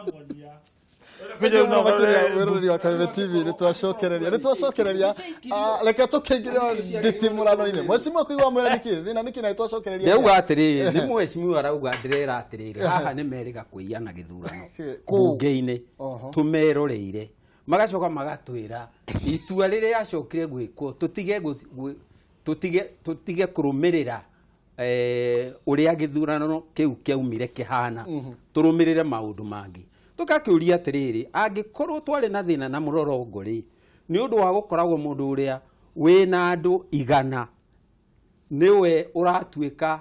Ndĩramuonia. Wĩroreri wa Kameme TV, nĩ twacokereria. Reke tũkĩingĩra nditimũrano-inĩ. Mheshimiwa, kũigua mwĩra nĩkĩ thĩna nĩkĩ na nĩ twacokereria? Ndĩrauga atĩrĩrĩ, nĩ mheshimiwa arauga, ndĩrera atĩrĩrĩ, haha nĩ merĩga kũiyana gĩthurano Kũ? Bunge-inĩ. Tũmeroreire, magacoka magatwĩra itua rĩrĩa rĩacokire gwĩkwo tũtige kũrũmĩrĩra ũrĩa gĩthurano kĩu kĩaumire kĩhana, tũrũmĩrĩre maũndũ mangĩ. Tũgakĩũria atĩrĩrĩ, angĩkorwo twarĩ na thĩna na mũrorongo rĩ, nĩ ũndũ wa gũkoragwo mũndũ ũrĩa wĩna andũ 100 nĩwe ũratuĩka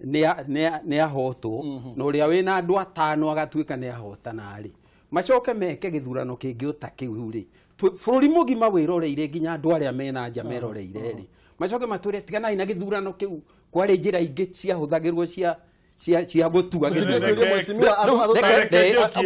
nĩ ahotwo, na ũrĩa wĩna andũ 5 agatuĩka nĩ ahotana rĩ, macoke meke gĩthurano kĩngĩ ota kĩu rĩ, bũrũri mũgima wĩroreire, nginya andũ arĩa mena nja meroreire rĩ, macoke matwĩre tiganai na gĩthurano kĩu, kwarĩ njĩra ingĩ ciahũthagĩrwo cia gũtua Tũtige gĩthurano. kũria mheshimiwa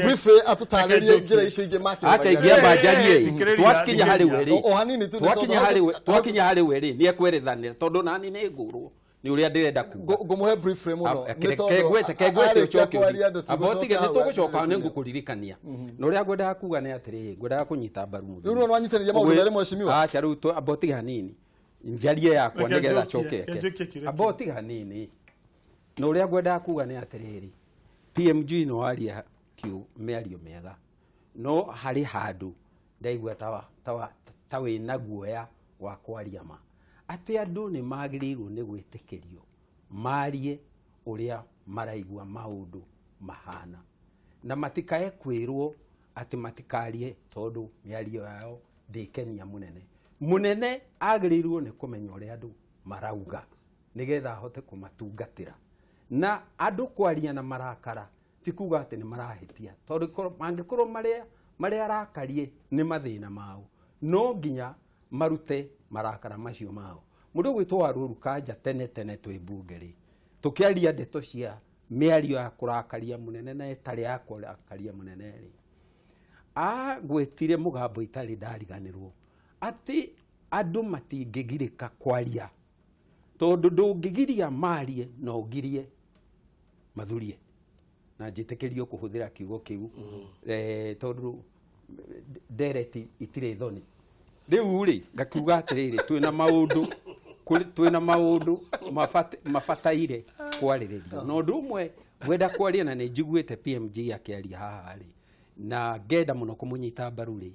briefly atũtarĩrie njĩra icio ingĩ Acha makĩhũthagĩra. ingĩamba njarie. Thikĩrĩria, Twakinya harĩ we rĩ, O hanini tu, nĩ twakinya tondũ twakinya harĩ we rĩ, nĩ ekwerethanĩra, tondũ nani nĩ ngũrwo nĩ ũrĩa ndĩrenda kuga. Ngũmũhe briefly mũno nĩ tondũ Kengwete kengwete arĩkia ũcoke kwaria andũ amba ũtige, tigũcoka nĩ hau tũgũcoka, nĩ atĩrĩria. ngũkũririkania. Na ũrĩa ngwendaga kuga nĩ atĩrĩrĩ, ngwendaga kũnyita mbaru mũthuri. Rĩu no wanyitanĩria maũndũ merĩ, mheshimiwa? Aca, rĩu amba ũtige hanini njarie yakwa Reke nĩgetha njokie, coke reke njokie kĩũria amba kĩu. ũtige hanini. Na ũrĩa ngwendaga kuga nĩ atĩrĩrĩ, PMG no aria kiu mĩario mĩega, no harĩ handũ ndaigua ta wĩna guoya wa kwaria ma atĩ andũ nĩ magĩrĩirwo nĩ gwĩtĩkĩrio marie ũrĩa maraigua maũndũ mahana, na matikae kwĩrwo atĩ matikarie tondũ mĩario yao ndĩkenia mũnene. Mũnene agĩrĩirwo nĩ kũmenya ũrĩa andũ marauga nĩgetha ahote kũmatungatĩra. Na andũ kwaria na marakara ti kuga atĩ nĩ marahĩtia, tondũ mangĩkorwo marĩa arakarie nĩ mathĩna mao, no nginya marute marakara macio mao. Mũndũ ũgwĩtwo Warũru Kanja, tene tene twĩ mbunge rĩ, tũkĩaria ndeto cia mĩario ya kũrakaria mũnene na ĩtarĩ ya kũrakaria mũnene rĩ, agwĩtire mũgambo itarĩ ndariganĩrwo atĩ andũ matingĩgirĩka kwaria, tondũ ndũngĩgiria marie no ũgirie mathurie, na njĩtĩkĩrio kũhũthĩra kiugo kĩu tondũ ndereti itirĩ thoni. Rĩu rĩ, ngakiuga atĩrĩrĩ, twĩna maũndũ mabataire kwarĩrĩrio, na ũndũ ũmwe ngwenda kwaria, na nĩ njiguĩte PMG akĩaria haha rĩ, na ngenda mũno kũmũnyita mbaru rĩ,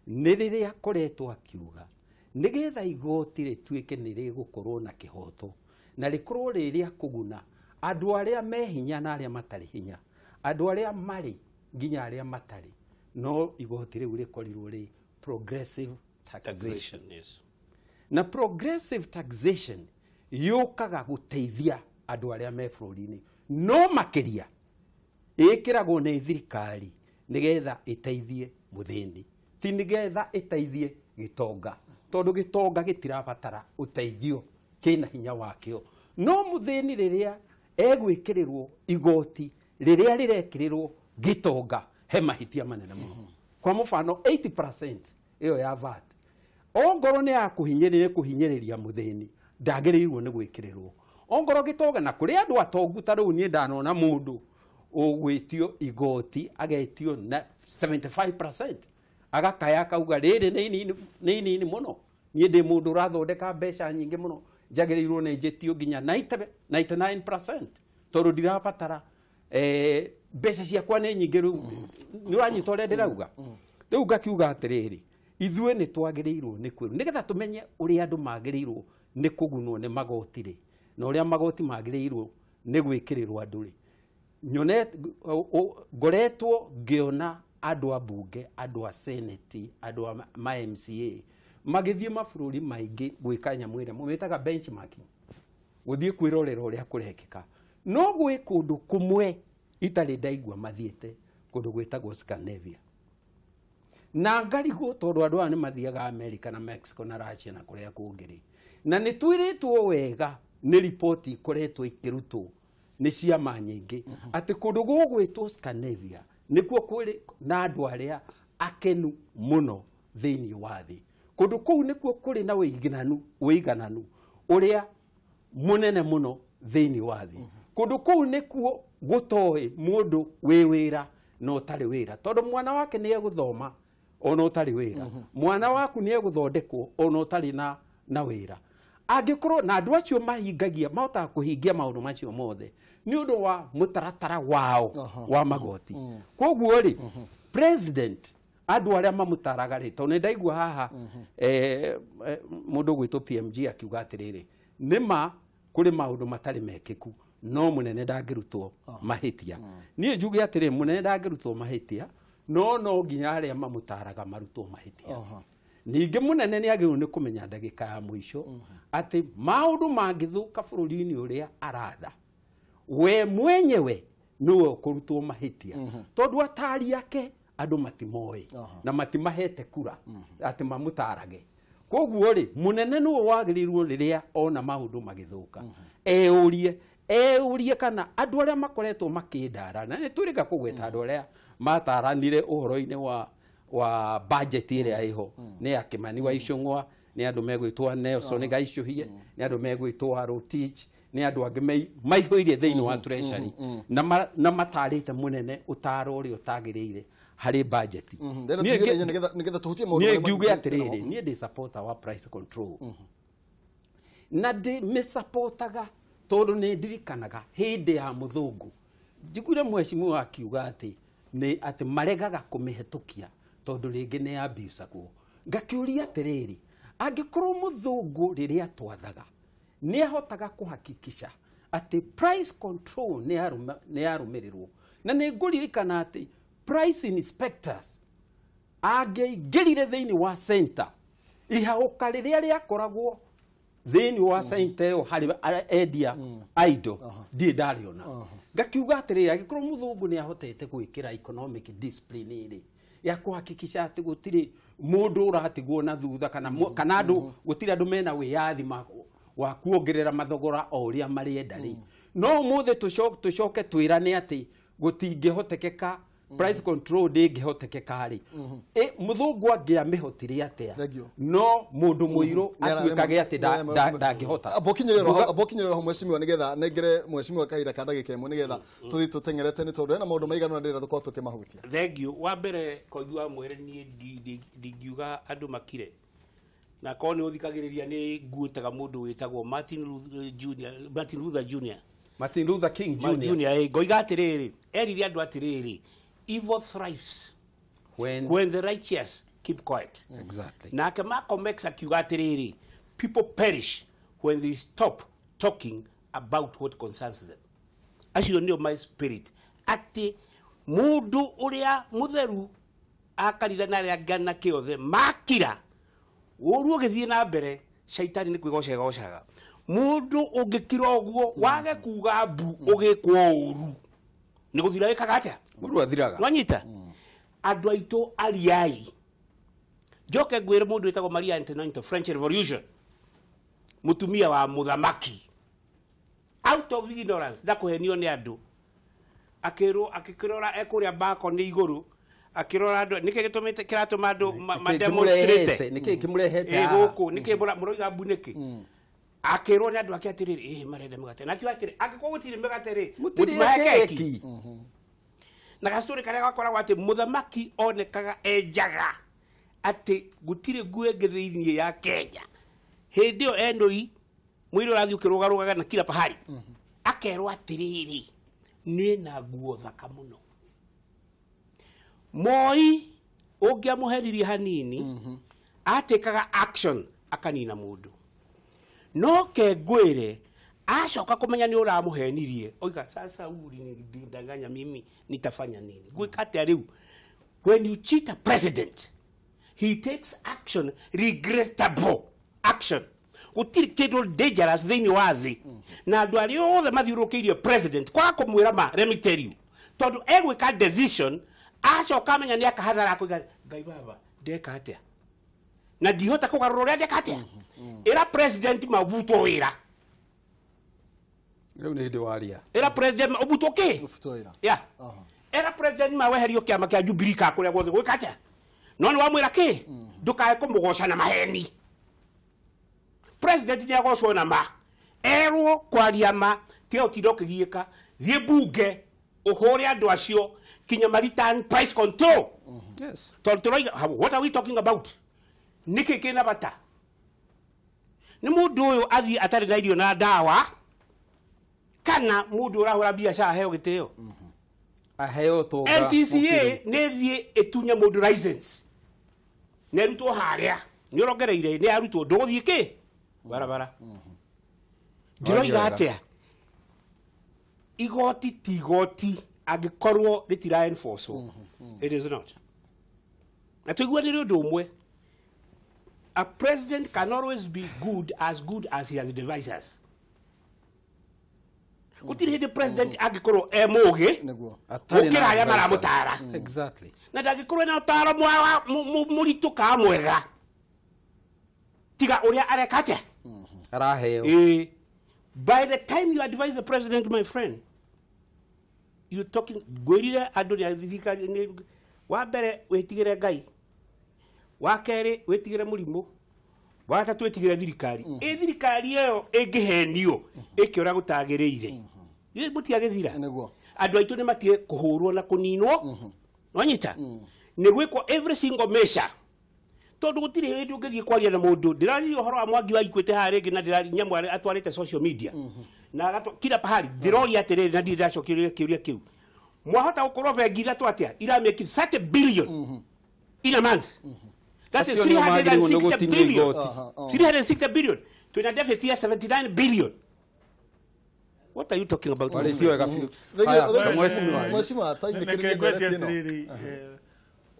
nĩ rĩrĩa akoretwo akiuga nĩgetha igoti rĩtuĩke nĩ rĩgũkorwo na kĩhoto na rĩkorwo rĩ rĩa kũguna andũ arĩa me hinya na arĩa matarĩ hinya, andũ arĩa marĩ nginya arĩa matarĩ, no igoti rĩu rĩkorirwo rĩ progressive taxation. Yes. Na progressive taxation yũkaga gũteithia andũ arĩa me bũrũri-inĩ, no makĩria ĩkĩragwo nĩ thirikari nĩgetha ĩteithie mũthĩni, ti nĩgetha ĩteithie gĩtonga, tondũ gĩtonga gĩtirabatara ũteithio, kĩna hinya wakĩo. No mũthĩni rĩrĩa egwĩkĩrĩrwo igoti rĩrĩa rĩrekĩrĩrwo gĩtonga, he mahĩtia manene mũno. Kwa mũbano 80% ĩyo ya VAT, ongorwo nĩ ya kũhinyĩrĩria kũhinyĩrĩria mũthĩni, ndagĩrĩirwo nĩ gwĩkĩrĩrwo ongorwo gĩtonga. Na kũrĩ andũ atongu, ta rĩu niĩ ndanona mũndũ ũgwĩtio igoti agetio na 75%, agakaya akauga rĩrĩ nĩ inini mũno, niĩ ndĩ mũndũ ũrathondeka mbeca nyingĩ mũno, njagĩrĩirwo nĩ njĩtio nginya 90 99% tondũ ndirabatara mbeca ciakwa nĩ nyingĩ. Rĩu nĩ ũranyita ũrĩa ndĩrauga? Rĩu ngakiuga atĩrĩrĩ, ithuĩ nĩ twagĩrĩirwo nĩ kwĩrwo nĩgetha tũmenye ũrĩa andũ magĩrĩirwo nĩ kũgunwo nĩ magoti rĩ, na ũrĩa magoti magĩrĩirwo nĩ gwĩkĩrĩrwo andũ rĩ. Nyone ngoretwo ngĩona andũ a bunge, andũ a senate, andũ a ma MCA magĩthiĩ mabũrũri maingĩ gwĩka nyamũ ĩrĩa mũmĩtaga benchmarking, gũthiĩ kwĩrorera ũrĩa kũrekĩka. No gwĩ kũndũ kũmwe itarĩ ndaigua mathiĩte, kũndũ gwĩtagwo Scandinavia, na ngarigwo tondũ andũ aya nĩ mathiaga America na Mexico na Russia na kũrĩa kũngĩ rĩ, na nĩ twĩrĩtwo wega nĩ riboti ikoretwo ikĩrutwo nĩ ciama nyingĩ atĩ kũndũ gũgwĩtwo Scandinavia nĩkuo kũrĩ na andũ arĩa akenu mũno thĩinĩ wa thĩ. Kũndũ kũu nĩkuo kũrĩ na wĩigananu ũrĩa mũnene mũno thĩinĩ wa thĩ. Kũndũ kũu nĩkuo gũtoĩ mũndũ wĩ wĩra na ũtarĩ wĩra, tondũ mwana wake nĩ egũthoma ona ũtarĩ wĩra, mwana waku nĩ egũthondekwo ona ũtarĩ na wĩra. Angĩkorwo na andũ acio mahingagia, mahotaga kũhingia maũndũ macio mothe nĩ ũndũ wa mũtaratara wao wa magoti. Koguo rĩ, president andũ arĩa mamũtaraga rĩ, tondũ nĩ ndaigua haha mũndũ ũgwĩtwo PMG akiuga atĩrĩrĩ, nĩma kũrĩ maũndũ matarĩ mekĩku, no mũnene ndangĩrutwo mahĩtia. Niĩ njuge atĩrĩ, mũnene ndangĩrutwo mahĩtia, no nginya arĩa mamũtaraga marutwo mahĩtia. Ningĩ mũnene nĩ agĩrĩirwo nĩ kũmenya ndagĩka ya mũico atĩ maũndũ mangĩthũka bũrũri-inĩ ũrĩa aratha, we mwenyewe nĩwe ũkũrutwo mahĩtia, tondũ atari ake andũ matimoĩ na matimahete kura atĩ mamũtarage. Koguo rĩ, mũnene nĩwe wagĩrĩirwo rĩrĩa ona maũndũ magĩthũka eurie kana andũ arĩa makoretwo makĩndara, na nĩ twĩrĩga kũgweta andũ arĩa mataranire ũhoro-inĩ wa budget ĩrĩa ĩho, nĩ a Kimani wa Ichung'wa, nĩ andũ megwĩtwo Nelson Gaicũhie, nĩ andũ megwĩtwo Rotich, nĩ andũ angĩ maihũire thĩinĩ wa treasury na matarĩte mũnene ũtaro ũrĩa ũtagĩrĩire harĩ budget. Niĩ ngiuge atĩrĩrĩ, niĩ ndĩ supporter wa price control, na ndĩ mĩsupportaga tondũ nĩ ndirikanaga hĩndĩ ya mũthũngũ njiguire mheshimiwa akiuga atĩ nĩ atĩ maregaga kũmĩhetũkia tondũ rĩngĩ nĩ abusagwo. Ngakĩũria atĩrĩrĩ, angĩkorwo mũthũngũ rĩrĩa twathaga nĩ ahotaga kũhakikisha atĩ price control nĩ yarũmĩrĩrwo, na nĩ ngũririkana atĩ price inspectors angĩaingĩrire thĩinĩ wa center, ihaũka rĩrĩa rĩakoragwo thĩinĩ wa center ĩyo harĩ endia a indo ndirĩ ndarĩona. Ngakiuga atĩrĩrĩ, angĩkorwo mũthũngũ nĩ ahotete gwĩkĩra economic discipline rĩ ya kuhakikisha atĩ gũtirĩ mũndũ ũratigwo na thutha, kana andũ gũtirĩ andũ mena wĩyathi wa kuongerera mathogora o ũrĩa marĩenda rĩ, no ũmũthĩ tũcoke twĩrane atĩ gũtingĩhotekeka, price control ndĩngĩhotekeka rĩ, mũthũngũ angĩamĩhotire atĩa? No mũndũ mũirũ atuĩkage atĩ ndangĩhota. Bokinyĩrĩra ho mheshimiwa, nĩgetha nengere mheshimiwa kahinda ka ndagĩka ĩmwe nĩgetha tũthiĩ tũteng'erete, nĩ tondũ hena maũndũ maigana ũna ndĩrenda tũkorwo tũkĩmahutia. Thank you. Wa mbere Koigi wa Mwere, niĩ ndingiuga andũ makire, na korwo nĩ ũthikagĩrĩria nĩ nguĩtaga mũndũ wĩtagwo Martin Luther Jr. Martin Luther King Jr. Ngoiga atĩrĩrĩ, erire andũ atĩrĩrĩ, evil thrives when the righteous keep quiet. Exactly. Nake Malcolm X akiuga atĩrĩrĩ, people perish when they stop talking about what concerns them. Acio nĩo my spirit, atĩ mũndũ ũrĩa mũtheru akaritha na arĩa angĩ na kĩothe makira ũru ũgĩthiĩ na mbere, caitani nĩ kwĩgoca ĩgocaga. Mũndũ ũngĩkira ũguo wage kuga mbu ũgĩkwo ũru, nĩ gũthira wĩkaga atĩa? Mũndũ athiraga. Nwanyita? Andũ aitũ ariai. Njoke ngwĩre mũndũ wĩtagwo Maria Antoinette, French Revolution, mũtumia wa mũthamaki, out of ignorance na kũhenio nĩ andũ, akĩrwo akĩrora ekũrĩa balcony igũrũ, akĩrora andũ nĩkĩ gĩtũmĩte kĩratũma andũ mademonstrate, nĩkĩ kĩmũrehete gũkũ, nĩkĩ mũroiga mbu nĩkĩ? Akĩrwo nĩ andũ ake atĩrĩrĩ, marenda mĩgate, na akiuga atĩrĩ, angĩkorwo gũtirĩ mĩgate rĩ, mũtimahe keki. Na gacũrĩ karĩa gakoragwo atĩ mũthamaki onekaga enjaga atĩ gũtirĩ nguo ĩngĩ thĩinĩ ya Kenya. Hĩndĩ ĩyo enoi mwĩrĩ ũrathiĩ ũkĩrũgarũgaga na kila pahali, akerwo atĩrĩrĩ, nĩ na nguo thaka mũno. Moi ũngĩamũheririe hanini, atĩkaga action akanina mũndũ. No ke ngwĩre acoka kũmenya nĩ ũramũhenirie, oiga sasa uri nidanganya mimi nitafanya nini? Gwĩka atĩa rĩu? When you cheat a president, he takes action, regrettable action. Gũtirĩ kĩndũ dangerous thĩinĩ wa thĩ, na andũ arĩa othe mathiũrũrũkĩirie president kwaga kũmwĩra ma, let me tell you, tondũ egwĩka decision acoka amenya nĩ akahathara, akoiga Ngai baba ndeka atĩa na ndihota kũgarũra ũrĩa ndeka atĩa. Ĩra president mabutwo wĩra. Rĩu nĩ hĩndĩ waria. Ĩra president ũbutwo kĩ? Ũbutwo wĩra. Yeah. Ĩra president maweherio kĩama kĩa Jubilee ka kũrĩa guothe gwĩka atĩa? No nĩ wamwĩra kĩ? Ndũkae kũmũgoca na maheni. President nĩ agocwo na ma. Erwo kwaria ma, tiga ũtinda ũkĩgiĩka, thiĩ bunge Ũhũre andũ acio kinya ma return price control. Yes. Tondũ tũroiga what are we talking about? Nĩkĩ kĩna bata? Nĩ mũndũ ũyũ athiĩ atarĩ na irio na ndawa kana mũndũ ũrahũra biacara aheo gĩtĩo? Aheo tonga. NTCA nĩ thiĩ ĩtunye mũndũ license. Na ĩrutwo harĩa. Nĩ ũrongereire nĩ arutwo ndũgũthiĩ kĩ? Barabara. Ndĩroiga atĩa? Igoti ti igoti angĩkorwo rĩtira enforce. It is not. Na tũiguanĩre ũndũ ũmwe. A president can always be good as he has advisors. Gũtirĩ hĩndĩ president angĩkorwo e mũgĩ gũkĩra arĩa maramũtara. Exactly. Na ndangĩkorwo na ũtaro mũritũ kana mwega tiga ũrĩa areka atĩa? Araheo. By the time you advise the president, my friend, you're talking ngwĩrire andũ nĩ thirikari wa mbere wĩtigĩre Ngai, wa kerĩ wĩtigĩre mũrimũ, wa gatatũ wĩtigĩre thirikari. Ĩ thirikari ĩyo ĩngĩhenio ĩke ũrĩa gũtagĩrĩire, mũtiagĩthira. Andũ aitũ nĩ matige kũhũrwo na kũninwo. Wanyita? Nĩ gwĩkwo every single measure. Tondũ gũtirĩ hĩndĩ ũngĩthiĩ kwaria na mũndũ. Ndĩraririe ũhoro wa Mwangi wa Ikwete haha rĩngĩ na ndĩrari nyamũ atwarĩte social media. Na kila pahali ndĩroria atĩrĩrĩ na ndirĩ ndacokeria kĩũria kĩu. Mwahota gũkorwo bengi ithatũ atĩa iramake 30 billion in a month. That is 360 billion. 360 billion. Twina deficit ya 79 billion. What are you talking about? Mheshimiwa,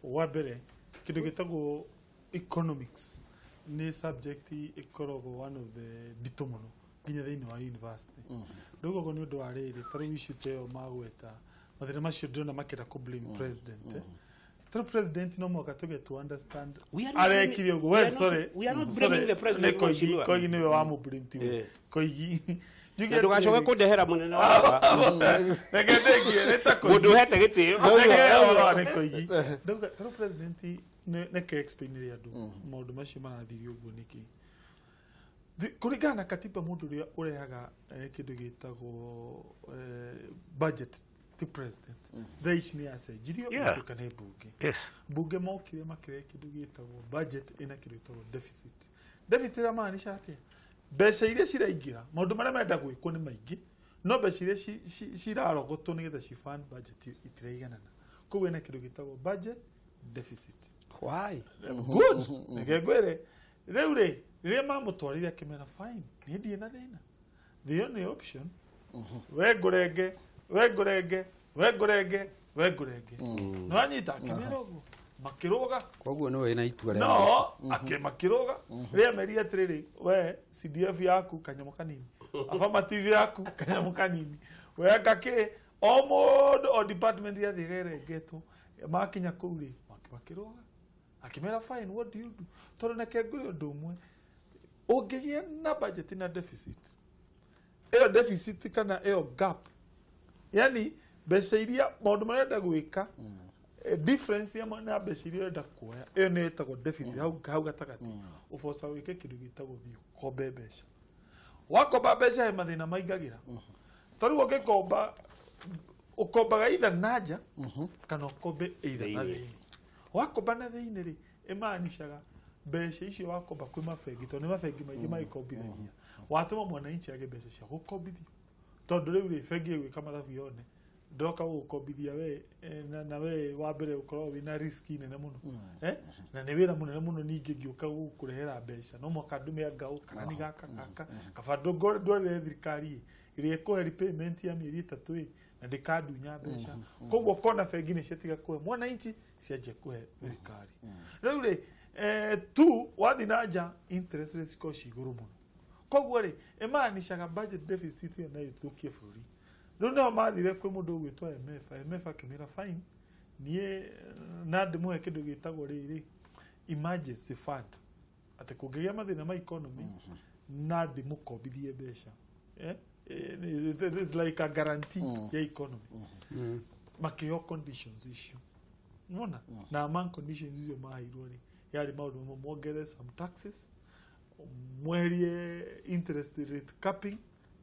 wa mbere kindu gitagwo economics ni subject ikoragwo one of the nditũ mũno nginya thĩinĩ wa university. Rĩu koguo nĩ ũndũ wa rĩrĩ ta rĩu issue ta ĩyo magweta mathĩna macio ndĩrona makĩenda kũ blame president. Ta president no mũhaka tũge to understand arekire ũguo. Well, sorry, we are not blaming the president. Koigi nĩwe wa blame tiwe Koigi. Ndũgacoke kũndehera mũnene wakwa. Reke ndegie nĩ ta Koigi. Mũndũ ũhete gĩtĩo. Nĩ Koigi. Ndauga ta rĩu president neke explain ria andu maundu macio marathire uguo niki. Kuringana na katiba mundu uria urehaga kindu gitagwo budget ti president. Thaa ici ni acenjirio gatuika ni bunge. Bunge mokire makirehe kindu gitagwo budget ina kindu gitagwo deficit. Deficit iramaanisha atia? Mbeca iria ciraingira maundu maria marenda gwikwo ni maingi no mbeca iria cirarogotwo nigetha ci fund budget itiraiganana. Koguo ina kindu gitagwo budget deficit. Why? Good. Reke ngwĩre rĩu rĩ rĩrĩa mamũtwarire akĩmera fine niĩ ndirĩ na thĩna. The only option we ngũrenge we ngũrenge we ngũrenge we ngũrenge. Nĩwanyita akĩmera ũguo makĩrũga. Koguo nĩwe wĩna itua rĩa no makĩrũga rĩrĩa merire atĩrĩrĩ we CDF yaku kanyamũ kanini, affirmative yaku kanyamũ kanini, we ngakĩ o mũndũ o department yathiĩ ĩrengetwo makinya kũu rĩ makĩrũga akĩmera fine what do you do. Tondũ neke ngũrĩ ũndũ ũmwe ũngĩgĩa na budget na deficit ĩyo deficit kana ĩyo gap, yani mbeca iria maũndũ marĩa ũrenda gwĩka difference ya na mbeca iria ũrenda kuoya ĩyo nĩyo ĩtagwo deficit. Hau gatagatĩ ũboca wĩke kĩndũ gĩtagwo thiĩ ũkombe mbeca. Wakomba mbeca he mathĩna maingagĩra. Ta rĩu ũngĩkomba ũkombaga either na nja kana ũkombe either na thĩinĩ. Wakomba na thĩinĩ rĩ ĩmaanishaga mbeca icio wakomba kwĩ mabengi tondũ nĩ mabengi maingĩ magĩkombithagia. Watũma mwananchi age mbeca cia gũkombithio tondũ rĩu rĩ bengi ĩgwĩka mathabu yone ndoka gũgũkombithia we na we wa mbere ũkoragwo wĩna risk nene mũno na nĩ wĩra mũnene mũno ningĩ ngĩũka gũkũrehera mbeca no mũhaka ndume ngaũ kana nĩ gaka gaka kaba ndwarĩre thirikari ĩrĩa ĩkũhe repayment ya mĩeri 3 na ndĩkandunya mbeca. Koguo kona bengi nĩ ciatiga kũhe mwananchi cianjia kũhe thirikari. Rĩu rĩ tu wathiĩ na nja interest rates cikoragwo ci igũrũ mũno. Koguo rĩ ĩmaanishaga budget deficit ĩyo no ĩthũkie bũrũri. Rĩu nĩho mathire kwĩ mũndũ ũgwĩtwo IMF. IMF akĩmĩra fine niĩ na ndĩmũhe kĩndũ gĩtagwo rĩrĩ emergency fund atĩ kũngĩgĩa mathĩna ma economy na ndĩmũkombithie mbeca. It's like a guarantee ya economy. Makĩheo conditions icio nona na among conditions icio maheirwo rĩ yarĩ maũndũ mamwe mongerere some taxes, mweherie interest rate capping,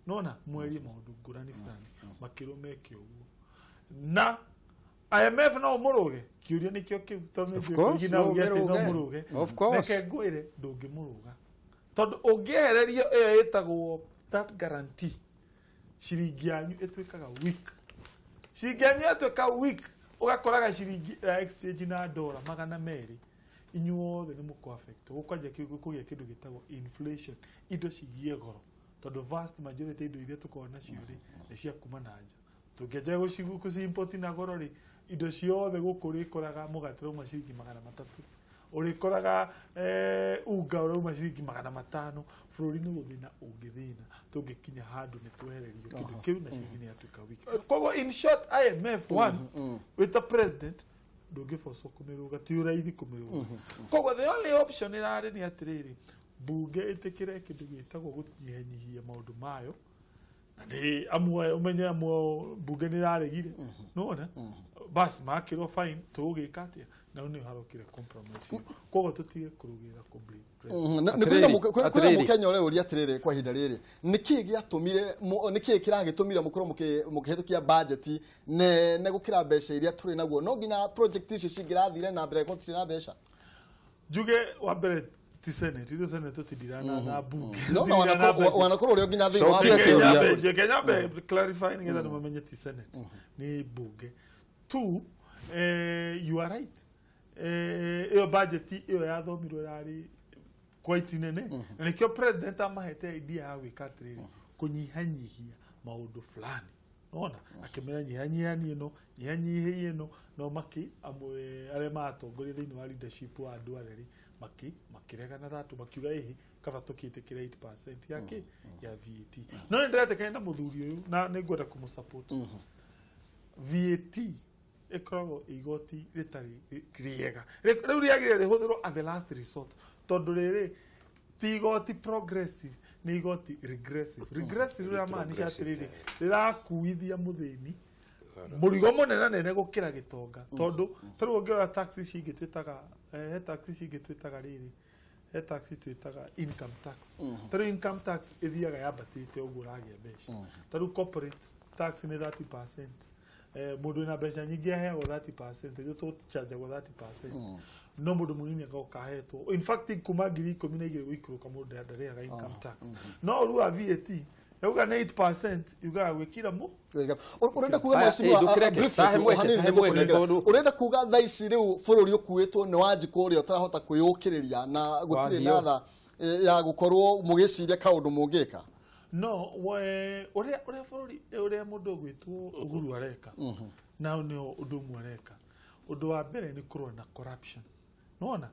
nona mweherie maũndũ ngũrani fulani makĩrwo meke ũguo. Na IMF no mũrũge kĩũria nĩkĩo kĩu tondũ nĩ na uge atĩ no mũrũge. Reke ngwĩre ndũngĩmũrũga tondũ ũngĩehererio ĩyo ĩtagwo that guarantee ciringi yanyu ĩtuĩkaga weak. Ciringi yanyu yatuĩka weak ũgakoraga ciringi ya exchange na dola 200 inyuothe nĩ mũkũ affect gũkwanja kũgĩa kĩndũ gĩtagwo inflation indo cigie goro tondũ vast majority indo iria tũkoragwo nacio rĩ nĩ cia kuma na nja tũngĩanjia gũci-import na goro rĩ indo ciothe gũkũ ũrĩkoraga mũgate ũrauma ciringi 300 ũrĩkoraga unga ũrauma ciringi 500 bũrũri nĩ gũthĩna ũngĩthĩna tũngĩkinya handũ nĩ twehererio kĩndũ kĩu na ciringi nĩ yatuĩka weak. Koguo in short IMF one with the president ndũngĩbocwo kũmĩrũga ti ũraithi kũmĩrũga. Koguo the only option ĩrarĩ nĩ atĩrĩrĩ bunge ĩtĩkĩre kĩndũ gĩtagwo gũnyihanyihia maũndũ mayo na nĩ amwe ũmenye amwe bunge nĩ ĩraregire nĩwona bas makĩrwo fine tũgũgĩka atĩa na rĩu nĩ harokire compromise koguo tũtige kũrũgĩra complain. Kwĩna mũkenya ũrĩa ũria atĩrĩrĩ kwa ihinda rĩrĩ nĩkĩĩ gĩatũmire nĩkĩĩ kĩragĩtũmire mũkorwo mũkĩhĩtũkia budget ne gũkĩra mbeca iria tũrĩ naguo no nginya project ici cingĩrathire na mbere korwo tũtirĩ na mbeca. Njuge wa mbere ti senate ithuĩ senate tũtindirana na bunge no no wanakorwo ũrĩa nginya thĩinĩ wa bunge. Kenya mbe clarify nĩgetha andũ mamenye ti senate nĩ bunge. Two, you are right. Iyo budget iyo yathomirwo ĩrarĩ quite nene na nĩkĩo president amahete idea ya gwĩka atĩrĩrĩ kũnyihanyihia maũndũ fulani nona akĩmera nyihanyihani ĩno nyihanyihia ĩno no maki amwe arĩa maratongoria thĩinĩ wa leadership wa andũ arĩa rĩ makĩregana thatũ makiuga ĩhĩ kaba tũkĩtĩkĩra 8% yake ya VAT. No nĩ ndĩretĩkania na mũthuri ũyũ na nĩngwenda kũmũsupport. VAT ĩkoragwo igoti rĩtarĩ rĩega rĩu rĩagĩrĩire rĩhũthĩrwo at the last resort tondũ rĩrĩ ti igoti progressive nĩ igoti regressive. Regressive rĩramaanisha atĩrĩrĩ rĩrakuithia mũthĩni mũrigo mũnene nene gũkĩra gĩtonga tondũ ta rĩu ũngĩrora tax ici ingĩ twĩtaga he tax ici ingĩ twĩtaga rĩrĩ he tax twĩtaga income tax. Ta rĩu income tax ĩthiaga yambatĩte ũguo ũragĩa mbeca. Ta rĩu corporate tax nĩ 30%. Mũndũ wĩna mbeca nyingĩ aheagwo 30% ithuĩ tũchanjagwo 30% no mũndũ mũnini agoka ahetwo in fact kuma 12,000 gũikũrũka mũndũ ndarĩhaga income tax. No ũru wa VAT yauga nĩ 8% yugaga gwĩkira mũ urenda kuga mheshimiwa urenda kuga thaa ici rĩu bũrũri ũkuĩtwo nĩ Wanjikũ ũrĩa ũtarahota kwĩyũkĩrĩria na gũtirĩ na tha ya gũkorwo mũgĩciria kaũndũ mũngĩka. No ũrĩa bũrũri ũrĩa mũndũ ũgwĩtwo Uhuru areka nao nĩo ũndũ ũmwe areka. Ũndũ wa mbere nĩ kũrũa na corruption nĩwona.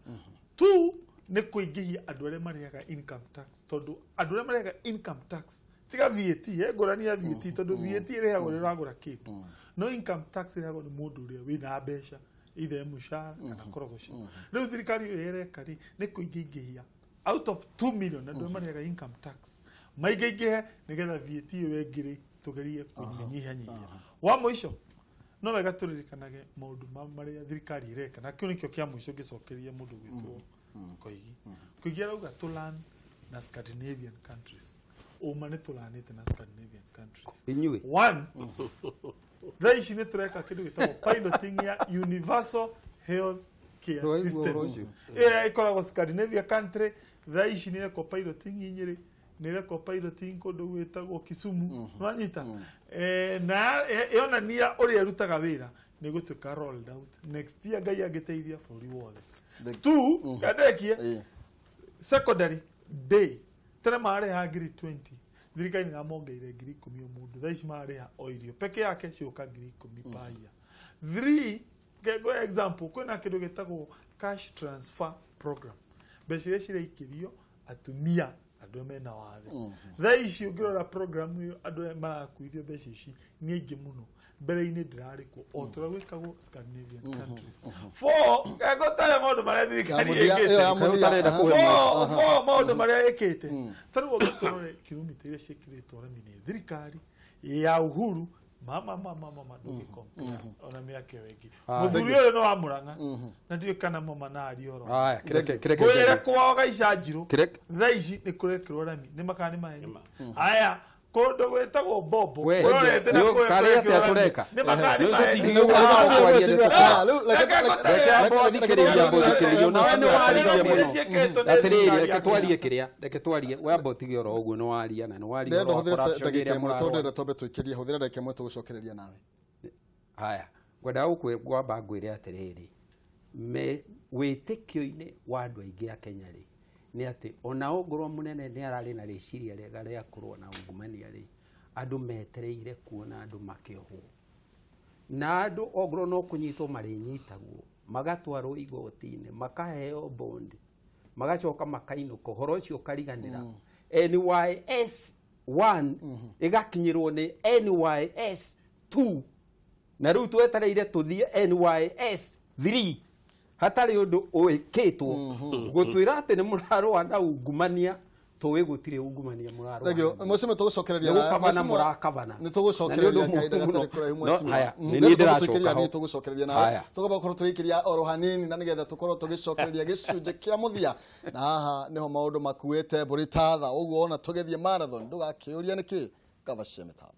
Two nĩ kũingĩhia andũ arĩa marĩhaga income tax tondũ andũ arĩa marĩhaga income tax tiga VAT he ngũrani ya VAT tondũ VAT ĩrĩhagwo nĩ ũragũra kĩndũ no income tax ĩrĩhagwo nĩ mũndũ ũrĩa wĩna mbeca either mũcara kana korogoco. Rĩu thirikari ũrĩa ĩreka rĩ nĩ kũingĩhia out of 2 million andũ arĩa marĩhaga income tax maingĩingĩhe nĩgetha VAT ĩyo ĩngĩ rĩ tũgerie kũnyihanyihia. Wa mũico no wega tũririkanage maũndũ marĩa thirikari ĩreka na kĩu nĩkĩo kĩa mũico ngĩcokeria mũndũ gwĩtwo Koigi. Koigi arauga tũ learn na Scandinavian countries. Ũma nĩ tũranĩte na Scandinavian countries. Inyuĩ one thaa ici nĩ tũreka kĩndũ gĩtagwo piloting ya universal health care system ĩrĩa ĩkoragwo Scandinavia country. Thaa ici nĩ ĩrekwo piloting Nyĩrĩ nĩ ĩrekwo piloting kũndũ gwĩtagwo Kisumu nĩwanyita na yonania ũrĩa ĩrutaga wĩra nĩ gũtuĩka rolled out next year Ngai angĩteithia bũrũri wothe. Two kandekie secondary day tene marĩhaga 20,000 thirikari nĩ ĩramongeire 10,000 o mũndũ thaa ici mararĩha o irio peke yake cioka 10,000 per year. Three ngwe example kwĩna kĩndũ gĩtagwo cash transfer program mbeca iria ciraikĩrio atumia andũ mena wathe. Thaa ici ũngĩrora program ĩyo andũ arĩa marakuithio mbeca ici nĩ aingĩ mũno mbere-inĩ ndĩrarĩ kuo o tũrĩa gwĩkagwo Scandinavian countries. Four ngũtare maũndũ marĩa thirikari ĩkĩte. Four maũndũ marĩa ĩkĩte ta rĩu ũngĩtũrore kilomita iria ciĩkĩrĩtwo rami nĩ thirikari ya Uhuru mama ndũngĩkompea ona mĩaka ĩyo ĩngĩ. Mũthuri ũyũ nĩ wa Mũrang'a na ndiũĩ kana mama na aria oro kwĩre kwao Gaica Njirũ thaa ici nĩ kũrekĩrwo rami nĩ makana nĩ maheni. Aya Kũndũ gwĩtagwo Bobo We, ũrorete na nĩ kũrĩa karĩ kũrĩa atĩa kĩũrani. tũreka? Nĩ makari Nĩ maheni. ũtũtigithie Reke ambo athikĩrĩrie, ambo athikĩrĩrie. Nawe nĩ warĩrie mũno. Atĩrĩrĩ, reke twarie kĩrĩa, reke twarie. We amba ũtige oro ũguo nĩ waria na nĩ waria Ndĩrenda ũhoro wa hũthĩre corruption ndagĩka ĩrĩa ĩmwe tondũ mũrarũa. ndĩrenda twambe tũikĩrie hũthĩra ndagĩka ĩmwe tũgũcokereria nawe. Haya, ngwendaga kwamba ngwĩre atĩrĩrĩ, me wĩtĩkio-inĩ wa andũ aingĩ a Kenya rĩ, nĩ atĩ ona ongorwo mũnene nĩ ararĩ na rĩciria rĩega rĩa kũrũa na ungumania rĩ, andũ metereire kuona andũ makĩohwo na andũ ongorwo no kũnyitwo marĩnyitagwo magatwarwo igoti-inĩ makaheo bond magacoka makainũka ũhoro ũcio ũkariganĩra. NYS 1 ĩgakinyĩrwo nĩ NYS 2 na rĩu twetereire tũthiĩ NYS 3 hatarĩ ũndũ ũĩkĩtwo gũtwĩra atĩ nĩ mũrarũa na ungumania tũĩ gũtirĩ ungumania mũrarũa Thank you. naguo. Mheshimiwa tũgũcokereria Nĩ nawe. gũkabana Mheshimiwa, mũrakabana. nĩ tũgũcokereria Na nĩ ũndũ kahinda mũũru gatarĩ mũno. kũraihu No, mheshimiwa. haya, nĩ Nĩ niĩ tũgũkorwo tũikĩria ndĩracoka ho. hanini tũgũcokereria nawe. Haya. Tũgũkorwo gũkorwo tũgĩikĩria oro hanini na nĩgetha tũkorwo tũgĩcokereria gĩcunjĩ kĩa mũthia na haha nĩho maũndũ makuĩte mbũri ta tha ũguo ona tũgĩthiĩ marathon ndũgakĩũria nĩkĩ kaba cia mĩtambo.